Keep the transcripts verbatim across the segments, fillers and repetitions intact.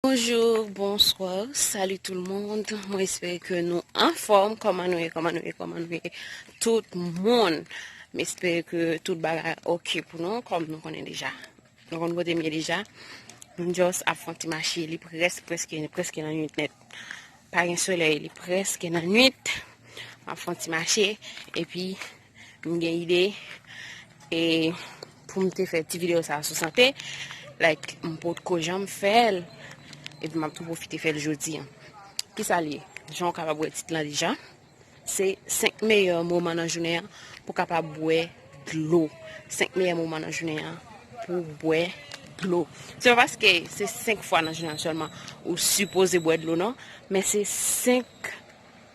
Bonjou, bonswa, salut tout le monde. Mwen espere ke nou anfòm. Kòman nou ye, kòman nou ye, kòman nou ye? Tout moun. M espere ke tout bagay oke pou nou, kòm nou konnen deja. Nou konn kote m ye deja. M just ap fè yon ti mache, li prèske, prèske, prèske nan nwit nèt. Pa gen solèy, li prèske nan nwit. M ap fè yon ti mache, epi m gen ide, e pou m te fè ti videyo sa sou sante, like, m potko janm fè l, epi m ap tou pwofite fè l jodi an. Kisa l ye? Jan w kapab wè tit lan deja, se senk meyè moman nan jounen an pou w kapab bwè dlo. Senk meyè moman nan jounen an pou w bwè dlo. Se pa paske se senk fwa nan jounen an sèlman ou sipoze bwè dlo, non, men se senk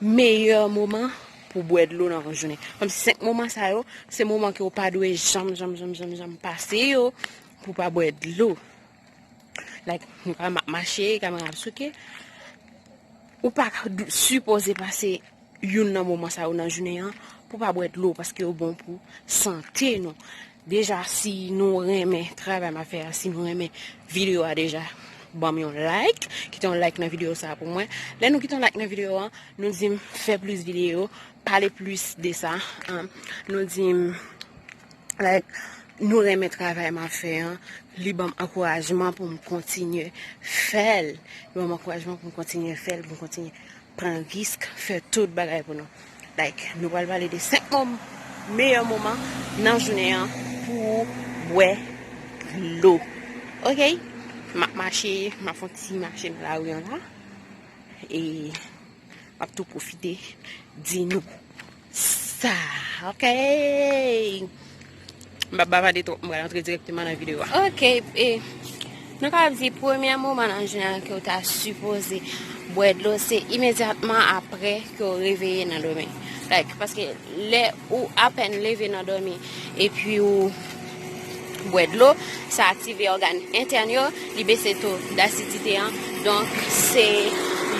meyè moman pou bwè dlo nan yon jounen. Kòmsi senk moman sa yo, se moman ke w pa dwe janm, janm, janm, janm, janm pase yo pou w pa bwè dlo. Like, nou ka m ap mache, kamera ap souke. Ou pa d-, sipoze pase youn nan moman sa yo nan jounen an pou w pa bwè dlo, paske yo bon pou sante nou. Deja, si nou renmen travay m ap fè a, si nou renmen videyo a deja, ban m yon like, kite yon like nan videyo sa a pou mwen. Lè nou kite yon like nan videyo an, nou di m fè plis videyo, pale plis de sa. An, nou di m, like, nou renmen travay m ap fè an, li ban m ankourajman pou m kontinye fè l. Li ban m ankourajman pou m kontinye fè l, pou m kontinye pran risk, fè tout bagay pou nou. Like, nou pral pale de senk mom-, meyè moman nan jounen an pou w bwè dlo. Oke? M ap mache, m ap fè yon ti mache nan lari an la. E m ap tou pwofite di nou sa. Oke? M p ap bavade twòp, m pral antre dirèkteman nan videyo a. Oke, e, nou kapab di premye moman nan jounen an ke w ta sipoze bwè dlo, se imedyatman apre ke w reveye nan dòmi. Like, paske lè ou apèn leve nan dòmi, epi ou bwè dlo, sa aktive ògàn entèn yo, li bese to dasidite an. Donk, se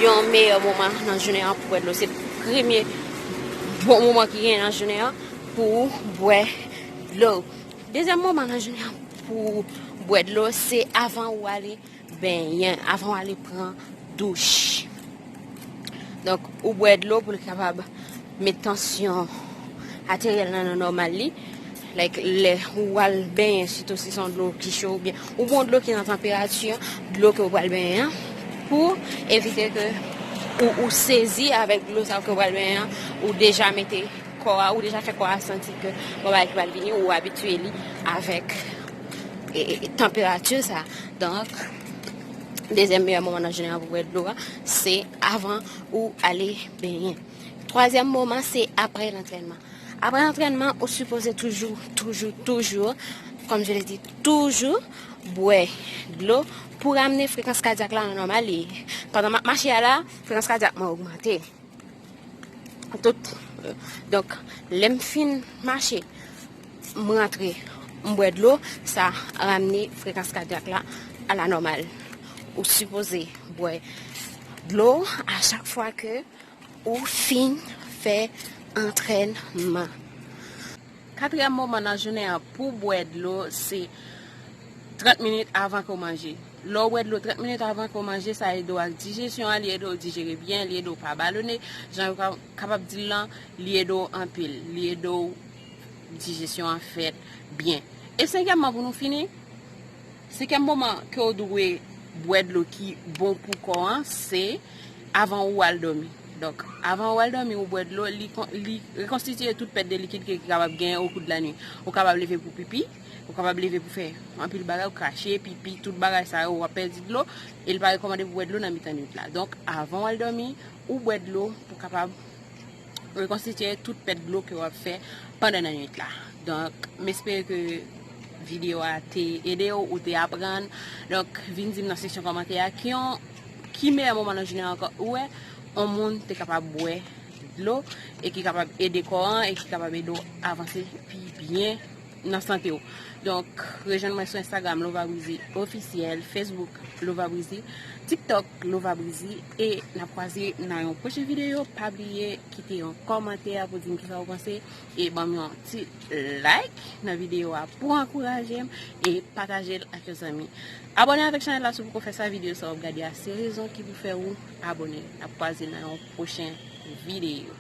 yon meyè moman nan jounen an pou bwè dlo. Se premye bon moman ki gen nan jounen an pou bwè dlo. Dezyèm moman nan jounen an pou bwè dlo, se avan ou ale benyen, avan ou ale pran douch. Donk, ou bwè dlo pou l kapab met tansyon ateryèl nan nan nòmal li. Like, lè ou al benyen, sitou si se yon dlo ki cho oubyen ou bon dlo ki nan tanperati dlo ke ou pral benyen an, pou evite ke ou, ou sezi avèk dlo sa ke ou pral benyen an, ou deja mete kò a, ou deja fè kò a santi ke bon bagay ki pral vini, ou abitye li avèk, e, e, tanperati sa. Donk, dezyèm meyè moman nan jounen an pou bwè dlo a, se avan ou ale benyen. Twazyèm moman, se apre lantrènman. Apre lantrènman, ou sipoze toujou, toujou, toujou, comme je l'ai dit, toujou bwè dlo pou ramne frekans kadyak la nan nòmal li. Pandan m ap mache a la, frekans kadyak mwen ogmante. Tout. Donk, lè m fin mache, m rantre, m bwè dlo, sa ramne frekans kadyak la a la nòmal. Ou sipoze bwè dlo a chak fwa ke ou fin fè antrènman. Katriyèm moman nan jounen an pou bwè dlo, se trant minit avan ke w manje. Lè w bwè dlo trant minit avan ke w manje, sa ede w ak dijesyon an, li ede w dijere byen, li ede w pa balone. Jan yo ka, kapab di l lan, li ede w anpil. Li ede w dijesyon an fèt byen. E senkyèmman, pou nou fini, senkyèm moman ke w dwe bwè dlo ki bon pou kò an, se avan ou al dòmi. Donk, avan ou al dòmi, ou bwè dlo, li kon-, li rekonstitiye tout pèt de likid ke, ki kapab genyen au cours de la nuit. Ou kapab leve pou pipi, ou kapab leve pou fè anpil bagay, ou krache, pipi, tout bagay sa yo, w ap pèdi dlo, e l pa rekòmande pou bwè dlo nan mitan nwit la. Donk, avan w al dòmi, ou bwè dlo pou kapab rekonstitiye tout pèt dlo ke w ap fè pandan nan nwit la. Donk, m espere ke videyo a te ede w, ou te aprann. Donk, vin di m nan seksyon kòmantè a, ki yon, ki meyè moman nan jounen an ankò ou wè yon moun te kapab bwè dlo e ki kapab ede kò an e ki kapab ede w avanse pi byen nan sante w. Donk, rejwenn mwen sou Instagram Lova Brizy Officiel, Facebook Lova Brizy, TikTok Lova Brizy, e n ap kwaze nan yon pwochen videyo. Pa bliye kite yon kòmantè pou di m kisa w panse, e ban m yon ti like nan videyo a pou ankouraje m, e pataje l ak yon zanmi. Abòne avèk chanèl la si w poko fè sa. Videyo sa w ap gade a se rezon ki pou fè ou abòne. N ap kwaze nan yon pwochen videyo.